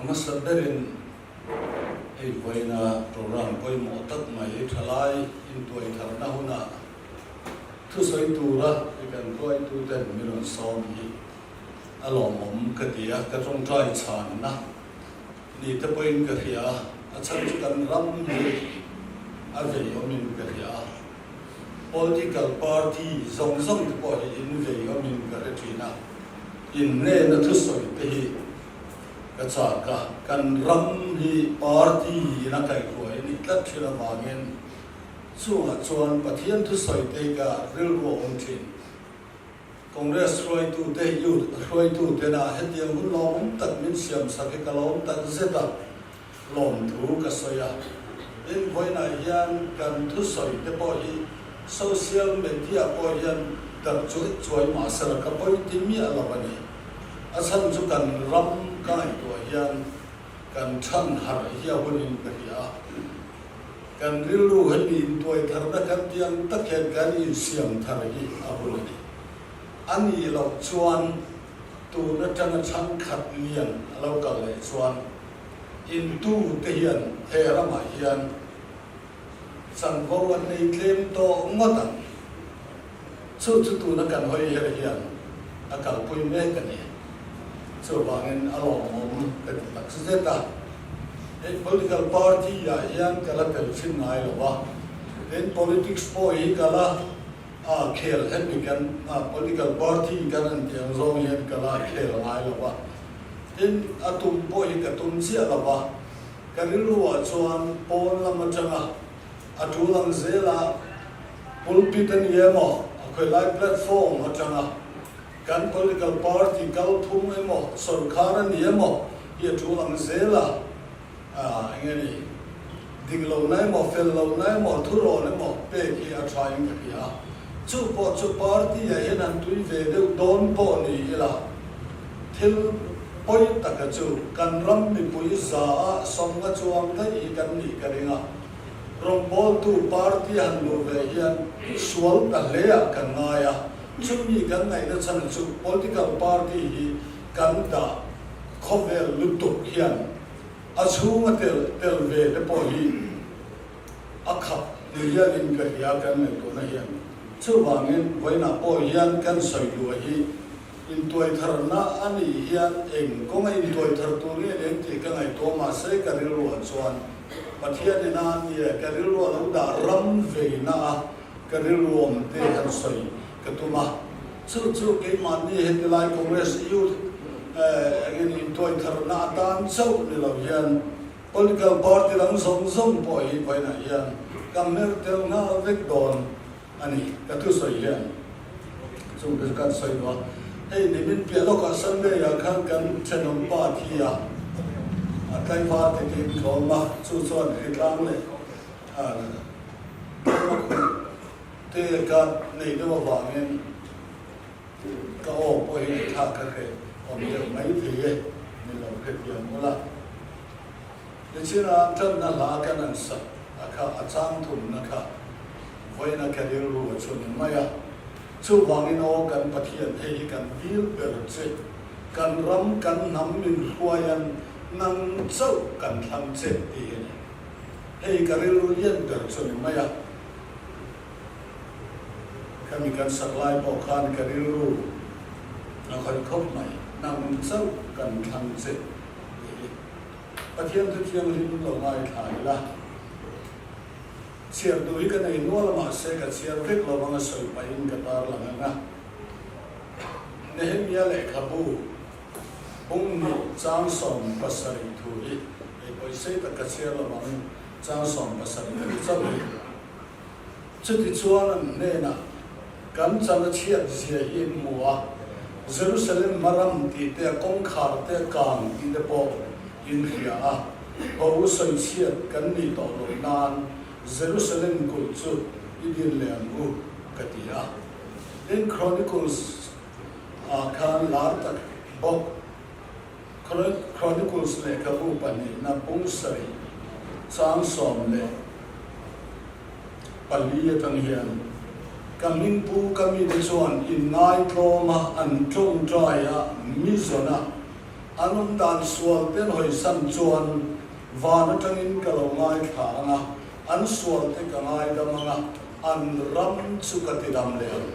hmasa berin hei vawiina program pawimawh tak mai thalai intuaitharna huna thusawi tura i kan hruaituten min rawn sawm hi a lawmawm ka ti a, ka tawngtai chhanna ni te pawhin ka hria a, a chhan chu kan ram hi a vei awmin ka hria a, political party zawng zawng te pawh hi in vei awmin ka hre thin a, in hnena thusawi te hi ka chak a, kan ram hi party in a kaihhruai a nih tlat thin avangin chungah chuan Pathian thusawi te hi ka rilru a awm thin. Congress hruaitute, Youth hruaitutena hetiang hun lawmawm tak min siam sak hi ka lawm tak zet a, lawmthu ka sawi a. Tin, vawiinah hian kan thusawi te pawh hi social media pawh hian darh chuai chuai mah sela ka pawi ti miah lo a ni. A chhan chu kan ram ka ngaihtuah hian kan chhan harh hi a hunin ka hria a. Kan rilru hemi intuai tharna kan tih ang tak hian kan insiam thar hi a hun a ni. A nih loh chuan tun atanga chhangkhat lian a lo kal leh chuan intu te hian he ramah hian chanvo an nei tlem tawh ngawt ang. Chu chu tuna kan hawi her hian a kalpui mek a ni. Chuvangin a lawmawm ka ti tak zet a. Hei political party ah hian ka la tel thin ngai lo a, tin politics pawh hi ka la khel hemi kan political party kan an tih ang zawng hian ka la khel ngai lo a, tin a tum pawh hi ka tum chiah lo a, ka rilru ah chuan pawn lam atanga A tul ang zela pulpit a ni emaw, a khawilai platform atanga kan political party kalphung emaw, sorkar a ni emaw hi a tul ang zela eng nge ni, dik lohna emaw, fel lohna emaw, thurawn emaw pek hi a tha in ka hria. Chu pawh chu party ah hian han tui ve deuh dawn pawh ni ila, thil pawi taka chu kan ram mipui za a sawmnga chuang daih hi kan nih ka ring a. Rawngbawltu party han luh ve hian sual ta hle ah kan ngai a, chumi kan ngaihna chhan chu political party hi kan dah khawvel lutuk hian a chhunga tel tel ve te pawh hi a khap ni hialin ka hria kan ngaihtuahna hian. Chuvangin vawiinah pawh hian kan sawi luah hi intuaitharna a nih hian eng kawnga intuaithar tur nge leng tih ka ngaihtuah mahse ka rilruah chuan Pathian ina a nia, ka rilru a lo dah ram veina a, ka rilru awm te han sawi ka tum a. Chu chu keimahni heti lai Congress Youth engin intuaitharna atan chauh ni lo hian political party dang zawng zawng pawh hi vawiinah hian ka hmer tel nghal vek dawn a ni, ka thusawi hian chung te chu kan sawi duh a. Hei nimin piah lawkah Sunday ah khan kan thenawm pa thi a, a tlaivar te tiin ka awm a, chu chuan hritlang leh tlema khuh te ka nei deuh avangin ka aw pawh hi ngaihthlak ka hreh awm deuh mai thei e, ni lo hrethiam ula. Nichina tanna hla kan an sak a kha a chang thumna kha vawiina ka rilru a chhun in mai a, chuvangin aw kan Pathian hei hi kan dil ber che, kan ram kan hnam min hruaian nang chauh kan thlang che tih hi a ni. Hei ka rilru lian ber chu ni mai a, khami kan sak lai pawh khan ka rilru a khawih khawp mai, nang chauh kan thlang che tih hi. Pathian thu thianghlim lo ngaithla ila. Chhiar duh hi ka nei nual a mahse ka chhiar vek lo vang a sawi pahin ka tar lang ang a. Nehemia lehkhabu Bung nih chang 70 thu hi ei pawisei tak ka chhiar lo vang chang 70 thu chauh hi. Chutichuan an hnenah kan chan a chhiat zia hi in hmu a, Jerusalem hmaram tih te, kawngkhar te, kang tih te pawh in hria a, ho sawi chhiat kan nih tawh loh nan Jerusalem kulh chu i din leh ang u, ka ti a. Tin, Chronicles ah khan lar tak bawk Chronicles lehkhabu pahnihna pung sarih chang 14 atang hian ka hmingpu ka mite chuan inngai tlawma an tawngtai a mi zawna. An awm dan sual te an hawisan chuan van atangin ka lo ngaithla ang a, an sual te ka ngaidam ang a, an ram chu ka tidam leh ang.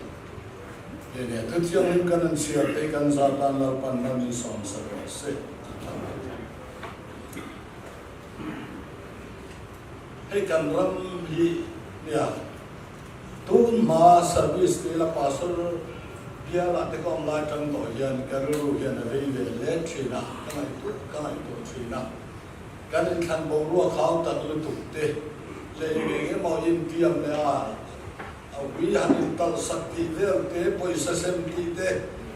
Hei nia, thu thianghlim kan an chhiar te hi kan zat tan Lalpan mal min sawm sa rawh se. Hei kan ram hi nia, tun hma service te la pastor bial ah te ka awm lai tang tawh hian ka rilru hian a vei ve hle thin a, ka ngaihtuah ka ngaihtuah thin a. Kan inthlan boruak hau tak lutuk te leh eng eng emaw intiam leh a A ui han intalh sak tih vel te, pawisa sem tih te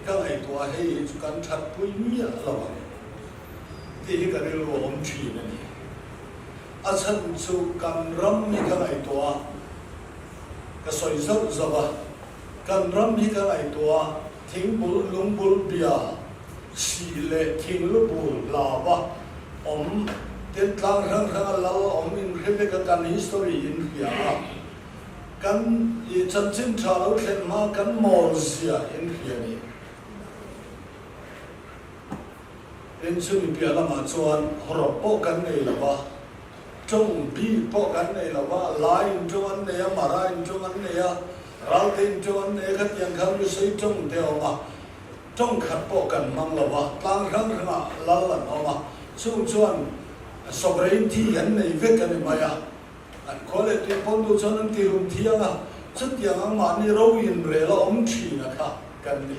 ka ngaihtuah a, hei hi chu kan that pui miah lo ang tih hi ka rilru a awm thin a ni. A chhan chu kan ram hi ka ngaihtuah a, ka sawi zauh zauh a, kan ram hi ka ngaihtuah a, thingbul lungbul bia sih leh thinglubul hlava awm ten tlang hrang hranga lal awm inhre vek a, kan history inhria a. Kan i chanchin tha lo thlen hma kan mawl zia in hria ni. Tin chumi piah lamah chuan hawrawp pawh kan nei lo va, tawng bik pawh kan nei lo va, Lai in tawng an nei a, Mara in tawng an nei a, Ralte in tawng an nei a, khatiang khan Lusei tawng te a awm a, tawng khat pawh kan hmang lo va, tlang hrang hrangah lal an awm a, chung chuan sovereignty an nei vek a ni mai a. An khua leh tui pawn duh chuan an tihlum thiang a, chutiang ang mahni ro inrel a awm thin a kha kan ni.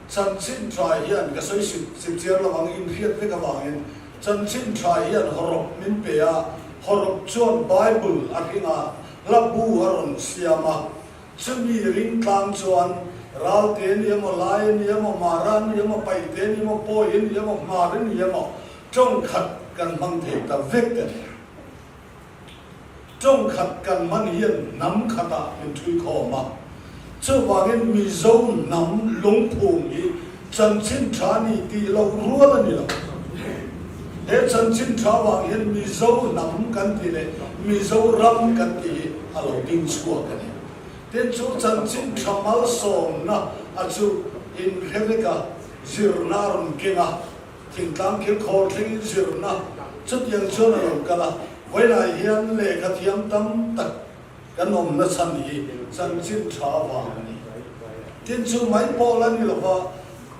Chanchin tha hian ka sawi sip sip chiar lo ang, inhriat vek avangin chanchin tha hian hawrawp min pe a, hawrawp chuan Bible a hring a, hla bu a rawn siam a, chumi ringtlang chuan Ralte a ni emaw, Lai a ni emaw, Mara a ni emaw, Paite a ni emaw, Pawi a ni emaw, Hmar a ni emaw, Tawng khat kan hmang thei ta vek a ni. Tawng khat kan hman hian hnam khatah min thui khawm a. Chuvangin Mizo hnam lungphum hi chanchin tha ni tih loh rual a ni lo. He chanchin tha vang hian Mizo hnam kan ti leh Mizo ram kan tih hi a lo ding chhuak a ni. Tin chu chanchin tha malsawmna a chu inhre vek a, zirna a rawn keng a. Thingtlang kilkhawr thlengin zirna chutiang chuan a lo kal a, vawilah hian lehkha thiam tam tak kan awmna chhan hi chanchin tha avang a ni. Tin chu mai pawh la ni lova,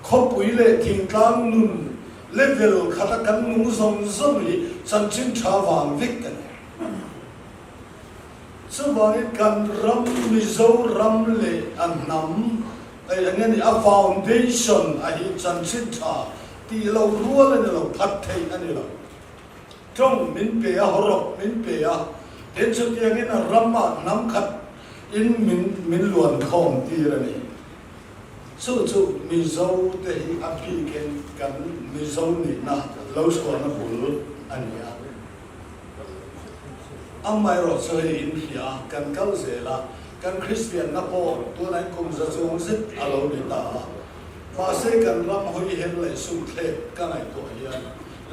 khawpui leh thingtlang nun level khata kan nung zawng zawng hi chanchin tha avang vek a ni. Chuvangin kan ram Mizoram leh a hnam eng nge ni a foundation a hi chanchin tha tih lo rual a ni lo, phat theih a ni lo. Tawng min pe a, hawrawp min pe a, tin chutiangin a ramah hnam khat in min min luan khawm tir a ni. Chu chu Mizo te hi a bikin kan Mizo nihna lo chhuahna bul a ni a. Amaherawh chu hei in hria a, kan kal zel a, kan Kristianna pawh tunah in kum za chuang zet a lo ni ta a. Mahse kan ram hawi her leh sumthlek ka ngaihtuah hian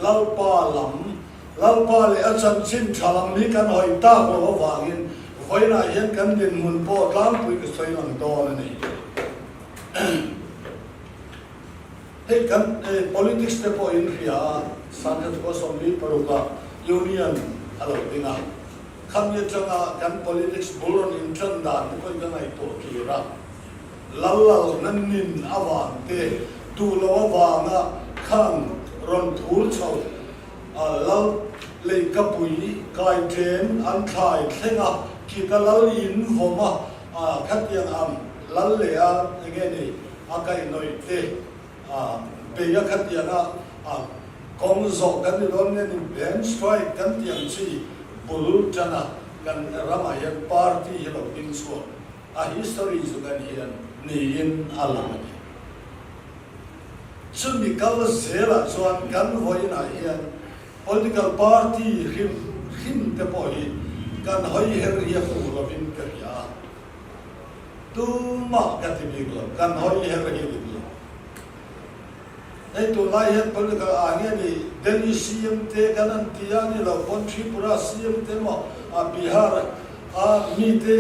Lalpa lam, Lalpa leh a chanchin tha lam hi kan hawi tak loh avangin vawiinah hian kan dinhmun pawh tlangpui ka sawi lang dawn a ni. Hei kan politics te pawh in hria a, Sangha chhua 46 ah Union a lo ding a, khami atanga kan politics bul rawn intan dan te pawhin ka ngaihtuah kir a, lal lalna nin avang te, duh loh avanga khang rawn thur chho a, lal leikapui kai ṭen an thlai thleng a, khita lal in vawm a, khatiang ang lal leh a enge ni a kaihhnawih te a bei a khatiang a a kawng zawh kan ni dawn nge ni bench strike kan tih ang chi bul tan a kan ramah hian party hi lo ding chhuak a history chu kan hian niin a lang a ni. Chumi kal zelah chuan kan vawiinah hian political party hrim hrim te pawh hi kan hawi her hi a fuh lovin ka hria a. Tumah ka ti bik lo, kan hawi her hi dik lo. Hei tunlai hian political ah nge ni Delhi CM te kan an ti a ni lo pawn Tripura CM te emaw Bihar a mi te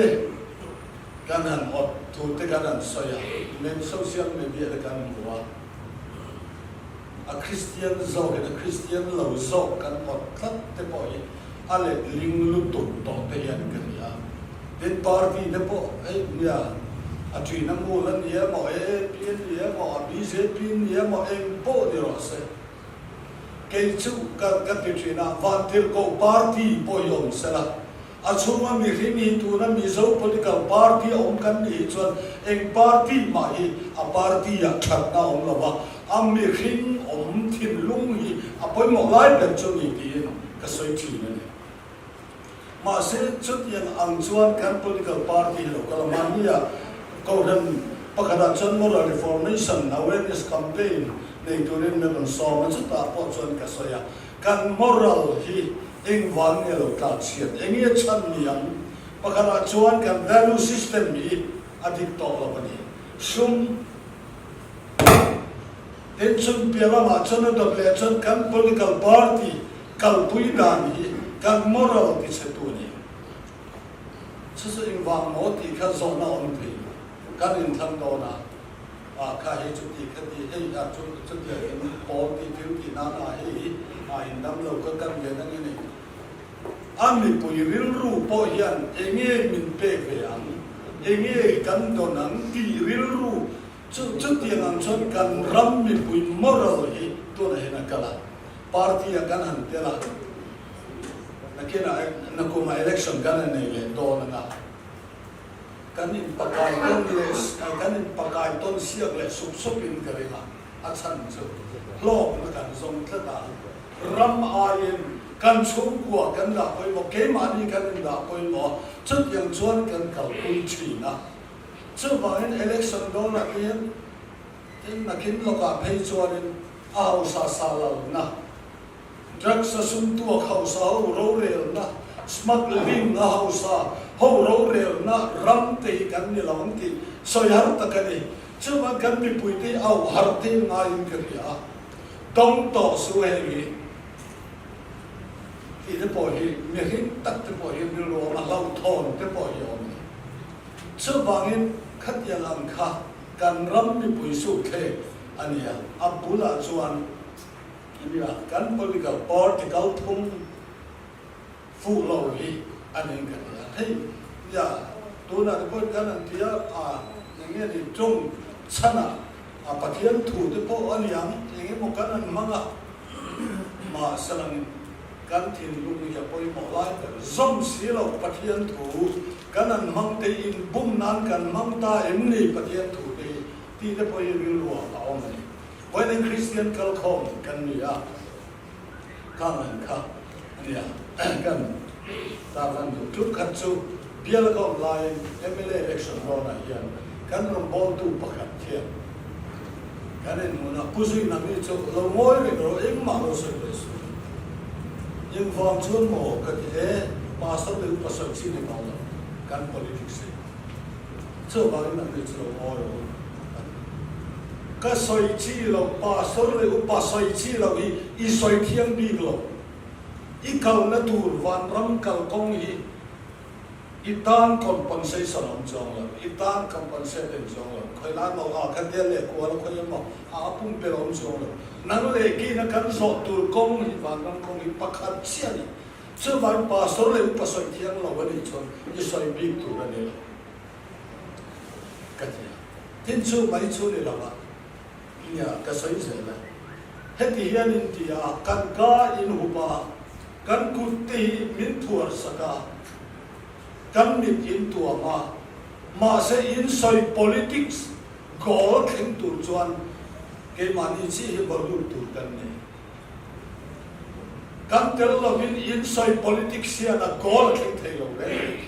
kan han awt thu te kan han sawi a, men social media te kan hmu a. A Kristian zawkin a Kristian lo zawk kan awt tlat te pawh hi a letling lutuk tawh te hian ka hria. Tin, party te pawh hei nia a Trinamool a ni emaw, AAP a ni emaw, a bjp a ni emaw eng pawh ni rawh se. Kei chu ka ka ti thin a, Vantirhkoh party pawh hi awm sela, a chhunga mihring hi tuna Mizo political party a awm kan nih hi chuan eng party mah hi a party ah thatna a awm lo va, a mihring awm thinlung hi a pawimawh lai ber chu ni tiin ka sawi thin a ni. Mahse, chutiang ang chuan kan political party hi lo kal a, mahnia Kohhran pakhatah chuan Moral Reformation Awareness Campaign nei turin min rawn sawm a, chutah pawh chuan ka sawi a, kan moral hi engvang nge lo tlak chhiat, eng nge chhan ni ang? Pakhatah chuan kan value system hi a dik tawh lo a ni. Sum Tin, chun piah lamah chuan a dawt leh chuan kan political party Kalpui dan hi kan moral ti chhe tu a ni. Chu chu engvang maw tih kha zawhna awm thei lo. Kan inthlang dawn a, ah kha hei chu ti kha ti, hei ah chu chutiang in pawl tih thil tih nan ah hei hi ah in dam lo kha kan ve nang i ni. A mipui rilru pawh hian enge min pek ve ang, enge kan dawn ang tih rilru chu chutiang ang chuan kan ram mipui moral hi tunah hian a kal a. Party a kan han tel a, nakinah nakumah election kan han nei leh dawn anga, kan inpakai tawn leh kan inpakai tawn siak leh sup sup in ka ring a, a chhan chu hlawkna kan zawng tlat a, ram aiin kan chhungkua kan dah pawimawh, keimahni kan indah pawimawh a, chutiang chuan kan kalpui thin a, chuvangin election dawnah te hian Tin, nakin lawkah phei chuanin a hausa sa lalna, drugs a sumtuak hausa ho rorelna, smuggling a hausa ho rorelna ram te hi kan ni lo ang tih sawi har tak a ni. Chuvang kan mipuite hi auh harh te ngaiin ka hria a, dawng tawh su heng hi tih te pawh hi mihring tak te pawh hi rilru awm a, hlauhthawn te pawh hi a awm a ni. Chuvangin khatiang ang kha Kan ram mipui sukthlek a ni a, a bulah chuan a nia kan political party kalphung fuh lo hi a niin ka hria. Hei nia tunah te pawhin kan han ti a, a eng nge ni tawng chhanah a Pathian thu te pawh a ni ang, eng emaw kan han hmang a, mahse langin kan thinlung hi a pawimawh lai ber zawm si lo Pathian thu kan han hmang te hi inbum nan kan hmang ta em ni Pathian thu te hi tih te pawh hi rilruah a awm a ni. Vawiin Kristian kalkhawm kan ni a, khang ang kha a nia kan tarlan duh tluk khat chu bial ka awm laiin mla election dawnah hian kan rawngbawltu pakhat hian Kan inhmun a, Pu Zuina mi chu lo ngawi reng rawh, engmah lo sawi ve suh. Engvang chuan maw ka ti e, Pastor leh upa sawi chi ni tawh lo, kan politics hi. Chuvangin an ni chu lo ngawi rawh u a ti. Ka sawi chi lo, Pastor leh upa sawi chi lo hi i sawi thiang bik lo. I kalna tur vanram kalkawng hi I tan compensation a awm chuang lo, i tan compensate a inchuang lo, khawi lai maw a kha tia leh kual a khawi emaw a a pumpelh a awm chuang lo. Nang leh kina kan zawh tur kawng hi vanram kawng hi pakhat chiah a ni. Chuvangin pastor leh upa sawi thiang lo a nih chuan i sawi bik tur a ni lo ka ti a. Tin chu mai chu ni lo a, nia ka sawi zel a. Heti hian in ti a, kan ka in hup a, Kan kut te hi min phuar sak a, kan mit in tuam a, mahse in sawi politics goal thleng tur chuan keimahni chi hi valut tur kan nei. Kan tel lovin in sawi politics hian a goal a thleng thei lo reng reng.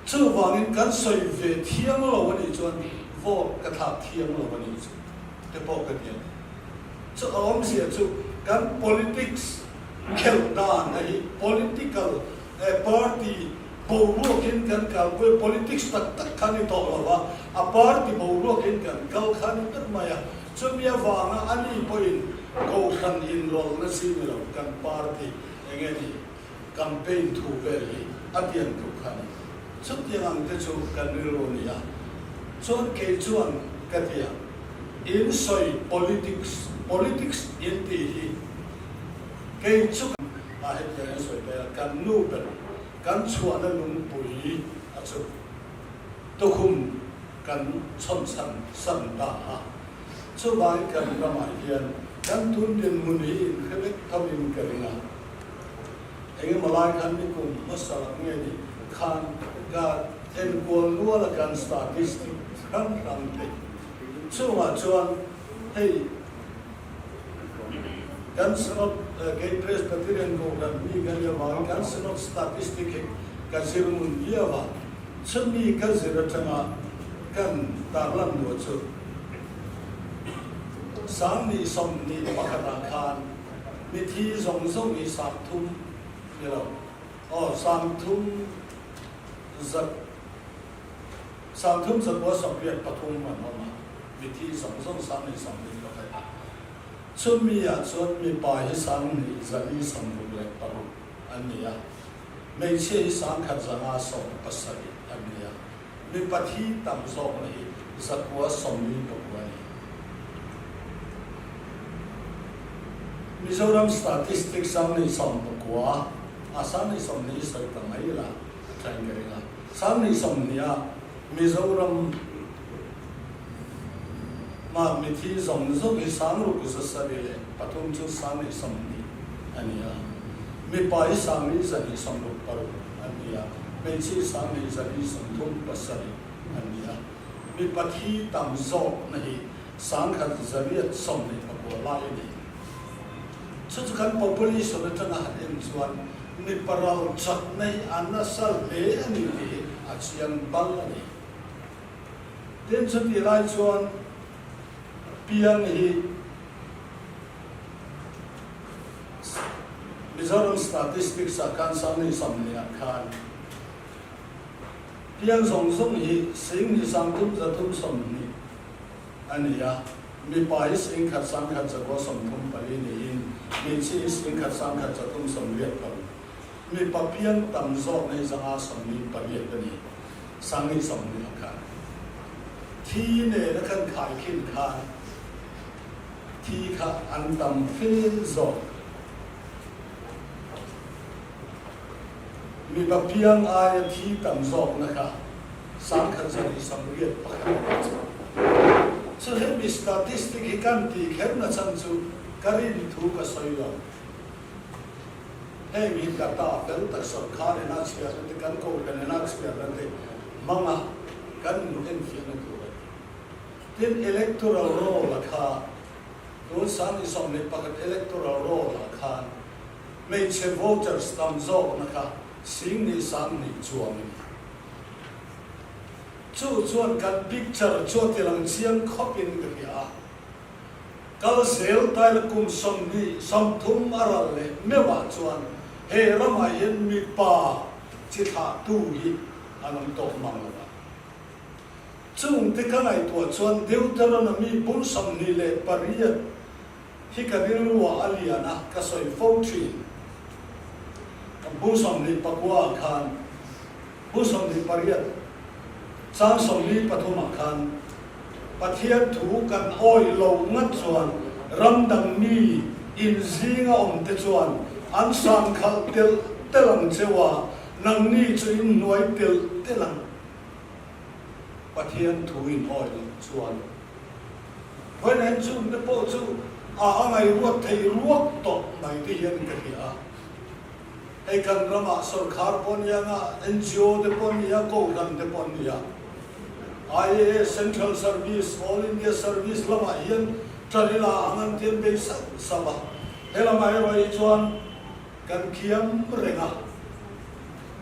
Chuvangin kan sawi ve thiang lo a nih chuan vote ka thlak thiang lo a nih chu te pawh ka ti a ni. Chu a awmzia chu kan politics khelh dan a hi political party boruakin kan kalpui a, politics tak tak kha ni tawh lo va, a party boruakin kan kal kha ni ber mai a, chumi avanga a ni pawhin kohhran inrawlhna chi ni lo kan party eng nge ni campaign thu vel hi a tiang tluk kha a ni. Chutiang ang te chu kan rilru a ni a, chuan kei chuan ka ti ang. In sawi politics, politics in tih hi kei chu a hetiang in sawi ta ila, kan nu ber kan chhuahna lungpui a chu tukhum kan chhawn chhan san ta a. Chuvangin kan ramah hian kan tun dinhmun hi inhre vek tho in ka ring a. Engemaw lai khan nikum hmasa lam nge ni khan ka enkual nual a kan statistic hrang hrang te chungah chuan hei kan Synod kei Presbyterian Kohhran mi ka nih avangin kan Synod statistic hi ka zir ngun viau a, chumi ka zir atanga kan tarlan nuah chu 2021 ah khan Mithi zawng zawng hi 30 ni lo, aw 30 za, 3383 an awm a, mithi zawng zawng 2021 ah. Chumi ah chuan mipa hi 2466 an ni a, hmeichhia hi 1507 an ni a, mipa thi tam zawkna hi 949 a ni. Mizoram Statistics 2019 a 2020 i sawi ta mai la a thain ka ring a. 2020 a Mizoram mah mithi zawng zawng hi 6703 chu 2020 a ni a. Mipa hi 4266 an ni a, hmeichhia hi 2437 an ni a. Mipa thi tam zawkna hi 1829 lai a ni. Chu chu kan population atanga han en chuan mipa ral chakna hi a nasa hle a ni tih hi a chiang bal a ni. Tin, chutih lai chuan piang hi Mizoram Statistics ah khan 2020 ah khan piang zawng zawng hi 2330 a ni a, mipa hi 10,000 1,934 niin hmeichhia hi 1,138. Mipa piang tam zawk nei 548 a ni, 2020 ah khan. Thi nena kan khaikhin khan thi kha an tam fe zawk. Mipa piang aia thi tam zawkna kha 1981 a ni chu. Chu hemi statistic hi kan tih kher na chhan chu ka rin thu ka sawi lo. Heng hi data fel tak sawrkar in a chhiar na te, kan kohhran in a chhiar na te hmanga kan inenfiahna tur a ni. Tin, electoral roll a kha tun 2021 electoral roll ah khan hmeichhe voters tam zawkna kha 2,2 chuang a ni. Chu chuan kan picture chu a tilang chiang khawpin ka hria a. Kal zel taila kum 20, 30 a ral leh meuhah chuan he ramah hian mipa chi thlahtu hi an awm tawh mang lo a. Chungte ka ngaihtuah chuan Deuteronomy bul 28 hi ka rilruah a lian a, ka sawi fo thin. Bul 29 ah khan Pu 28, Chang 43 ah khan Pathian thu kan awih lo ngat chuan ram dang mi in zinga awm te chuan an san khalh telh telh ang cheu a, nangni chu in hnuai telh telh ang. Pathian thu in awih loh chuan Vawiin chung te pawh chu a a ngaihruat theih ruak tawh mai te hian ka hria a. Hei kan ramah sawrkhar pawh nia nga, NGO te pawh nia, Kohhran te pawh nia, IAS, Central Service, All India Service lamah hian ṭan ila ang an ti an bei sauh sauh a. He lamah erawh hi chuan kan khiam reng a,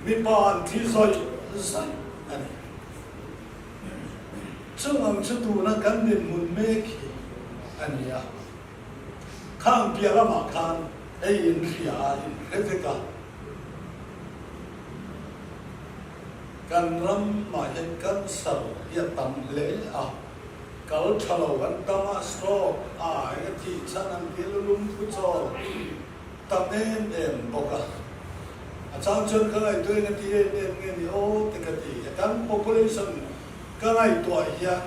mipa an thi zawih zawih a ni. Chung ang chu tuna kan dinhmun mek hi a ni a. Khang piah lamah khan hei in hria a, in hre vek a. Kan ramah hian cancer hi a tam hle a, kal tha lo an tam a, stroke a eng a thih chhan an tih a, lungphu chawl tam em em bawk a. A chang chuan ka ngaihtuah eng a ti em em nge ni aw te ka ti. Kan population ka ngaihtuah hian.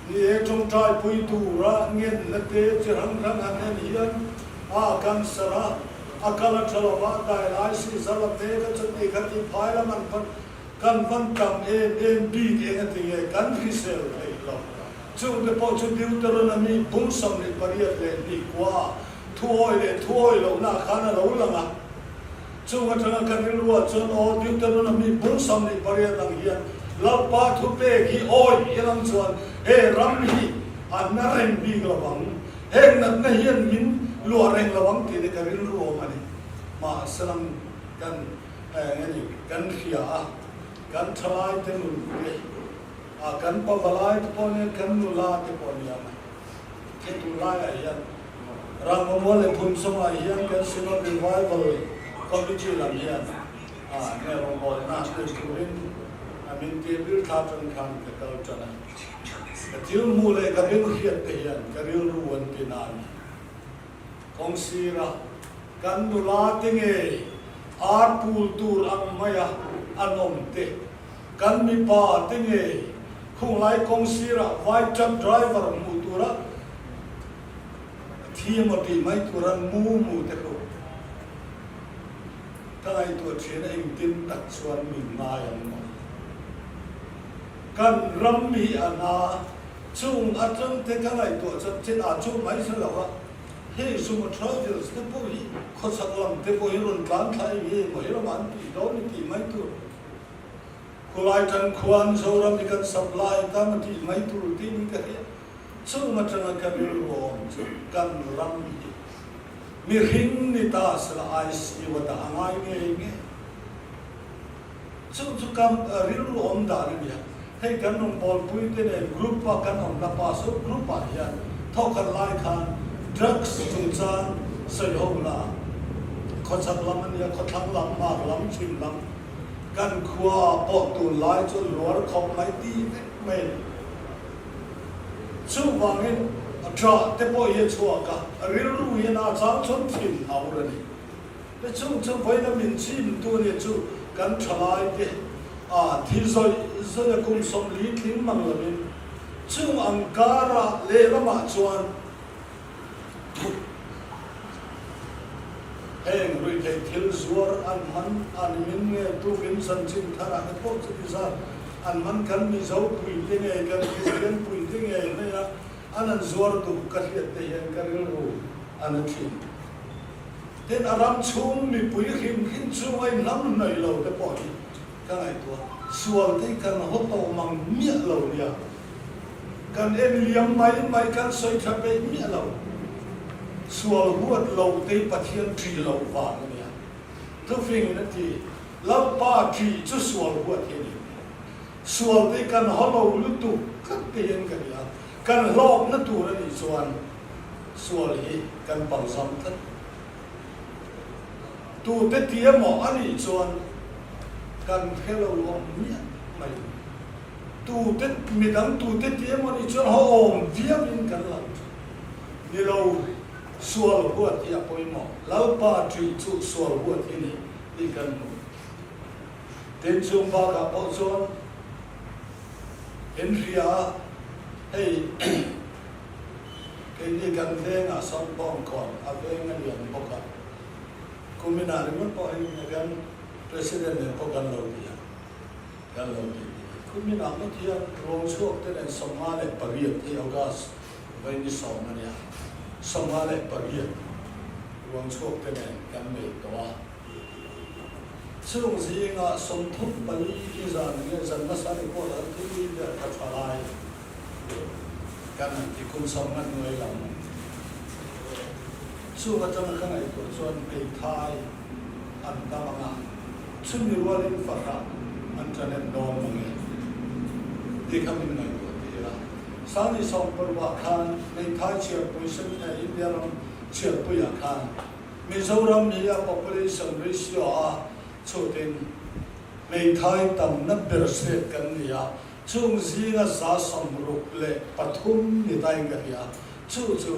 Ni e, tawngtaipui tura ngenna te chi hrang hrang han en hian a cancer a, a kal a tha lova, dialysis a la mek a, chuti khati phai lam an pan kan van tam em em bik eng a ti nge kan hrisel theih lo. Chungte pawh chu Deuteronomy bung 28 thuawi leh thuawi lohna ah khan a lo lang a. Chung atanga ka rilruah chuan aw Deuteronomy bung 28 ang hian Lalpa thupek hi awi ilang chuan he ram hi a na reng bik lo ang, heng natna hian min luah reng lo ang tih te ka rilru awm a ni. Mahse lang kan eng a ni kan hria a, kan thalai te nun te, a kan pavalai te pawh nia kan nula te pawh nia mai. He tunlaiah hian Rangvamual leh Phunchawngah hian kan Synod Revival Committee lam hian nge rawngbawlna nei turin min tir bil thla tan khan ka kal tan a. Ka thil hmuh leh ka beng hriat te hian ka rilru an ti na a ni. Kawng sira kan nula te ngei ar pul tur ang maia an awm te, Kan mipa te ngei khunglai kawng sirah vai truck driver hmuh tura thi emaw tih mai tura mu mu te khu ka ngaihtuah thin a engtin tak chuan min ngai ang maw. Kan ram hi a na chung atang te ka ngaihtuah chuan chin ah chu mai hre lo a hei Sumo Travels te pawh hi khawchhak lam te pawh hi rawn tlan thla eng emaw hi ramah an tih dawn i tih mai tur. Khulai tan khuan Zoram hi kan supply ta maw tih mai tur tiin ka hria. Chung atanga ka rilru awm chu kan ram hi mihring ni ta sela ICU a dah a ngai ngei nge. Chung chu ka rilru awm dan a nia. Hei kan rawngbawlpui te nen group a kan awmna pastor group ah hian thawkhat lai khan drugs chungchang sawi ho la khawchhak lam a nia, khawthlang lam, hmar lam, chhim lam, Kan khua pawh tunlai chu luar khawp mai ti vek mai a ni. Chuvangin ṭah te pawh hi a chhuak a, rilru hian a chang chuan thin aur a ni. Te chung chu vawiina min chimtu nia chu kan ṭhalai te a thi zawih zawih a kum 40 tling mang lovin chung ang kara lehlamah chuan Heng ruihtheih thil zuar an man a ni min nge tukin chanchin thar ah te pawh chuti zat an man kan Mizo puite ngei kan Kristian puite ngei mai a an an zuar duh ka hriat te hian ka rilru a na thin. Tin a ram chhung mipui hrim hrim chunga inhlam hnaih lo te pawh hi ka ngaihtuah sual te hi kan haw tawh mang miah lo nia. Kan en liam mai mai kan sawi tha peih miah lo. Sual huat lo te hi Pathian ṭih loh vang a nia. Thufingin a ti, Lalpa ṭih chu sual huat hi a ni. Sual te hi kan haw lo lutuk tlat te hian ka nia. Kan hlawkna tur a nih chuan sual hi kan palzam tlat. Tute ti emaw a nih chuan kan hre lo awm miah mai. Tute, midang tute ti emaw nih chuan ho awm viauin kan lang thin. Ni lo, sual huat hi a pawimawh. Lalpa ṭih chu sual huat hi ni tih kan hmu. Tin, chung bakah pawh chuan in hria a, hei keini kan vengah sawn bawngkawn a veng a lian bawk a, kuminah ringawt pawh hei kan President nen pawh kan lo ti a. Kan lo ti tih hi khum inah ngawt hian ruang chhuak te nen 58 hei August vawi ni 10 a nia, 58 ruang chhuak te nen kan nei tawh a. Chung zingah 34 hi zan nge zan hmasa report an thil ni ber kha tha lai kan han ti kum 50 hnuai lam chung atanga ka ngaihtuah chuan hmeithai an tam ang a, chumi rualin fahrah an ṭahnem dawn mang e tih kha min ngaihtuah tir a. Sani Sawmparvah khan hmeithai chhiarpui sen India ram chhiarpuiah khan Mizoram hi a population ratio a chhutin hmeithai tamna ber state kan ni a, chung zinga 63 ni tain ka hria, chu chu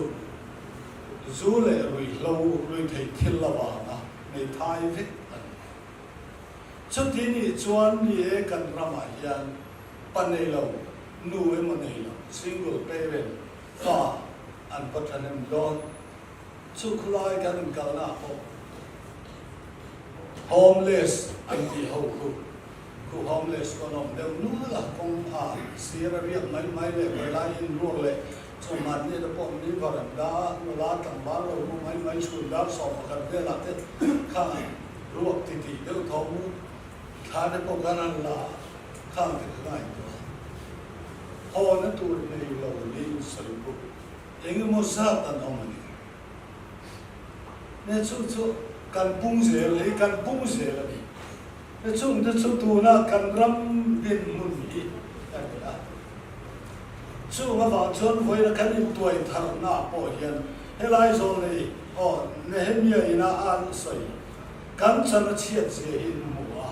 Zu leh ruihhlo, ruihtheih thil avanga hmeithai vek an ni. Chuti nih chuan ni e kan ramah hian pa nei lo, nu emaw nei lo, single. Parent fa an va thahnem dawn. Chu khulai kan inkalna ah pawh homeless an tih ho khu khu homeless pawh an awm deuh nual a, kawng a sir a riak mai mai leh vawilai inruak leh chawhman nge te pawh ni varanda nula tlangval lo mu mai mai chhun dar 11 velah te khang ruak titih deuh tho mu thla te pawh khan an la khang te kha ngaihtuah a, hawna tur nei lo niin sawi bawk. Engemaw zat an awm a ni. Ne chu chu kan pung zel hi kan pung zel a ni. Ne chungte chu tuna kan ram dinhmun hi a ni a. Chung avang chuan vawiina kan intuai tharna pawh hian helai zawl nei aw Nehemia ina an sawi kan chan a chhiat zia hi in hmu a.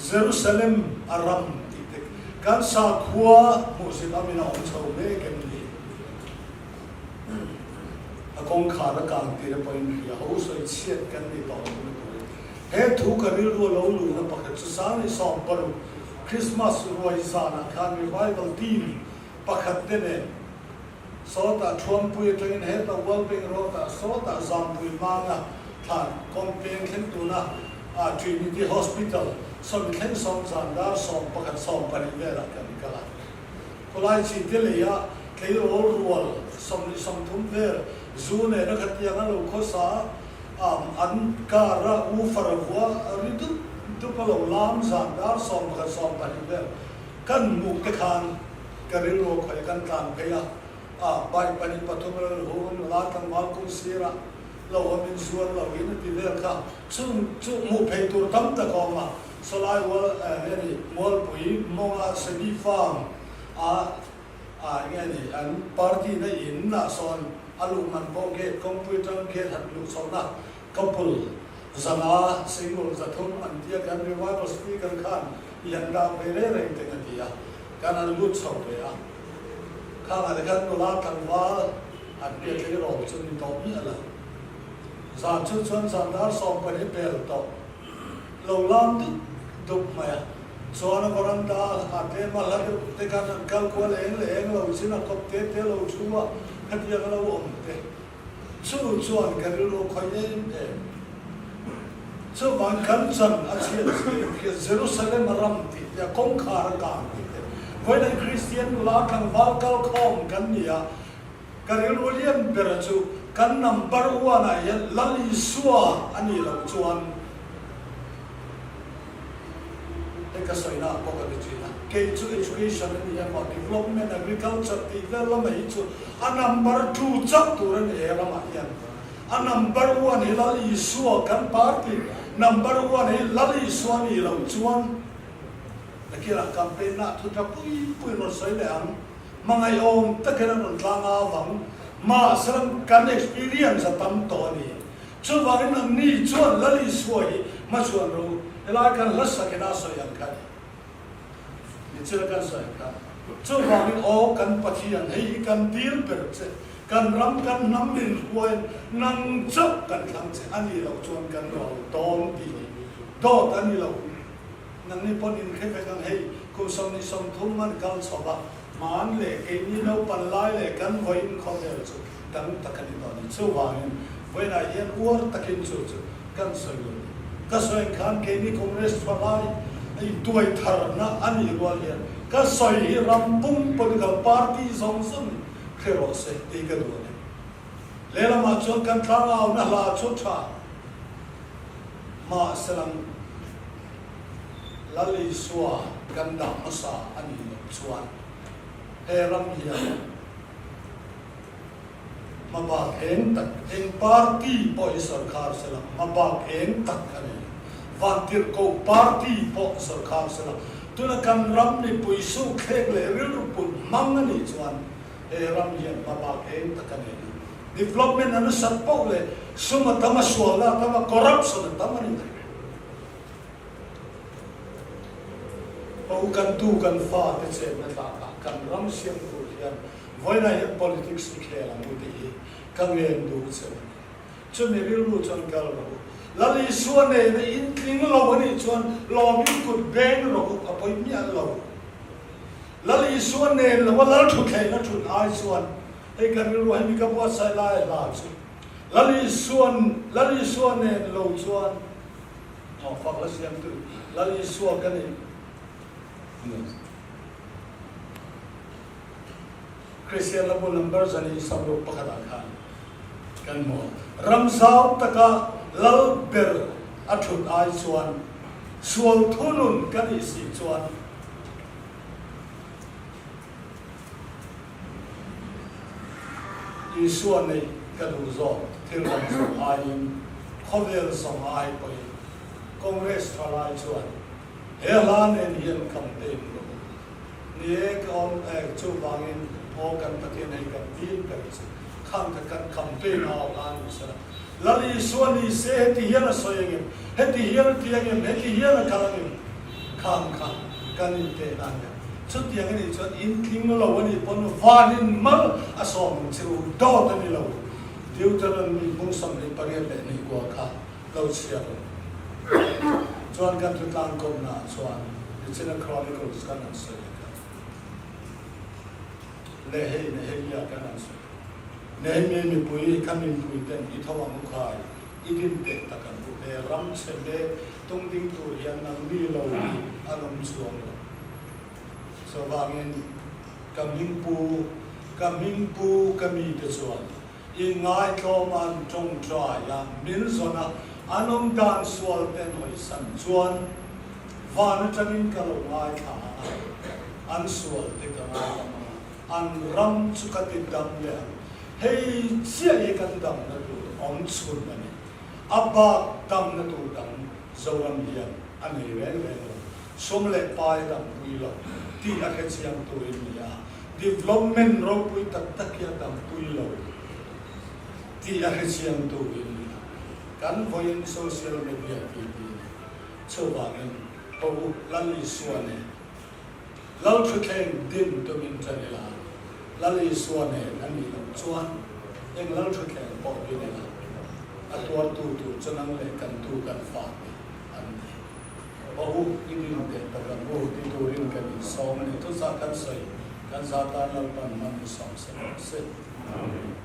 Jerusalem a ram tih te kan sakhua hmuhsit amin a awm chho mek em ni? A kawngkhar a kang tir pawhin hria ho sawi chhiat kan ni tawh lo na turin he thu ka rilru a lo luhna pakhat chu 2016 Christmas ruai zanah khan revival team pakhat te nen Sawtah Thuampui atangin hetah World Bank Road-ah sawtah Zampui hmanga thlan kawng peng thleng tuna Trinity Hospital sawmi thleng sawm zan dar 11 20 velah kan kal a. Khawlai chi te leia tleirawl rual 20 30 vel zu nena khatiang a lo khawsa a, an car a u faravua ri dup dup a lo lam zan dar 11 20 vel kan hmuh te khan Ka rilru khawi kan tlan phei a, a bike pahnih pathum a lo hu nula tlangval kawng sirah lo awmin zuar lo in a ti vel kha. Chung chu hmuh phei tur tam tak a awm a, sawlai ual nge ni Mualpui mawnga Semi Farm a a nge ni an party na in ah sawn a luh man pawh gate kawngpui atang gate han luh chhohna couple zanga single 300 an tia kan revival speaker khan i han dah ve reng reng teng a ti a. Kan han lut chho ve a, khangah te khan nula tlangval an biak tleirawl chu ni tawh miah lo. Zan chu chuan zan dar 12 bel tawh lo lam dup dup mai a, chuan a varanda a tlem a hla deuh te khan an kal kual eng leh eng lo chin a kawp te te lo thu a, khatiang a lo awm te. Chu chuan ka rilru khawi em em. Chuvang kan chan a chhiat zia in hriat Jerusalem a ram tih te a kawngkhar a kang tih te vawiin Kristian nula tlangval kal khawm kan ni a, ka rilru lian ber chu kan number one ah hian Lal Isua a nih loh chuan Hei ka sawina ah pawh ka ti thin a, kei chu education a ni emaw development, agriculture tih vel lamah hi chu a number two chauh tur a ni he ramah hian. A number one hi Lal Isua kan party number one hi Lal Isua nih loh chuan nakinah campaign ah thu tha pui pui rawn sawi leh ang. Hmangaihawm takin an rawn tlang avang mahse kan experience a tam tawh a ni. Chuvangin nangni chuan Lal Isua hi hmachhuan rawh u, helai kan hla sakin a sawi ang kha ni. Nichina kan sawi ang kha. Chuvangin aw kan Pathian, hei hi kan dil ber che, kan ram kan hnam min hruaiin nang chauh kan thlang che a nih loh chuan kan ro dawn tih hi dawt a ni lo. Nangni pawn inhre vek ang hei kum 20 30 an kal chho va, hman leh keini naupan lai leh kan vawiin khawvel chu dang tak a ni tawh a ni. Chuvangin vawiinah hian uar takin chu chu kan sawi lo ni. Ka sawi ang khan keini Congress thalai intuai tharna a nih rual hian ka sawi hi ram pum political party zawng zawng in hre rawh se tih ka duh a ni. Lehlamah chuan kan tlangauna hla chu tha mahselang Lal Isua kan dah hmasa a nih loh chuan he ram hian hmabak eng tak, eng party pawh hi sorkar sela hmabak eng tak a nei lo. Vantirhkoh party pawh sorkar sela tuna kan ram mipui sukthlek leh rilru put hmang a nih chuan he ram hian hmabak eng tak a nei lo. Development a nasat poh leh sum a tam a, sualna a tam a, corruption a tam a ni thei. Ho kan tu kan fa te chenna tlakah kan ram siam tur hian vawiinah hian politics i khel ang u tih hi ka ngen duh che a ni. Chumi rilru chuan kal rawh u. Lal Isua nena in tling lo a nih chuan lawmin kut beng rawh u a pawi miah lo. Lal Isua nen lo a Lal thutthleng a thut ai chuan hei ka rilru hemi ka buatsaih lai hla chu Lal Isuan Lal Isua nen lo chuan aw fak la siamtu Lal Isua ka ni Kristian la bu number 161 ah khan kan hmu a. Ram zau taka lal ber a thut ai chuan sual thunun ka nih si chuan Isua neih ka duh zawk thil dang zawng aiin khawvel zawng ai pawhin Congress thalai chuan He hla nen hian campaign rawh u. Ni e, ka awm e, chuvangin aw kan Pathian hei kan dil ber che. Khang kha kan campaign a awm a ni sela. Lal Isua ni se heti hian a sawi angem, heti hian a ti angem, heti hian a kal angem? Khang kha kan intehna a nia. Chutiang a nih chuan intling lo a nih pawn vanin mal a sawm ang che u, dawt a ni lo. Deuteronomy bung 28 kha lo chhiar lo. Chuan kan thutlang kawmna ah chuan Nichina Chronicles kan han sawi leh kha. Nehei, Nehemia kan han sawi. Nehemia mipui kha mimpui ten i tho ang u khai, i din teh tak ang u. He ram chhe mek tung ding tur hian nangni lo hi an awm chuang lo. Chuvangin ka hmingpu, ka hmingpu ka mite chuan Inngaihtlawm an tawngtai a, min zawn a, an awm dan sual ten hawisan chuan van atangin ka lo ngaithla ang a, an sual te ka ngaidam ang a, an ram chu ka ti dam leh ang. Hei chiah hi kan damna tur awm chhun a ni. A bak damna tur dang Zoram hian a nei reng reng lo. Sum leh pai a dampui lo tih a hrechiang turin ni a. Development ropui tak tak hi a dampui lo tih a hrechiang turin ni a. Kan vawiin social media tih ti a ni. Chuvangin Ho u Lal Isua nen Lal Thutthleng din tumin ṭan ila, Lal Isua nen a nih loh chuan eng Lal Thutthleng pawh din ila, a tuartu tur chu nang leh kan tu kan fate an ni. Bahu i din teh tak ang u ti turin kan insawm a ni. Thuchah kan sawi, kan za tan Lalpan man i sawm se rawh se. Amen.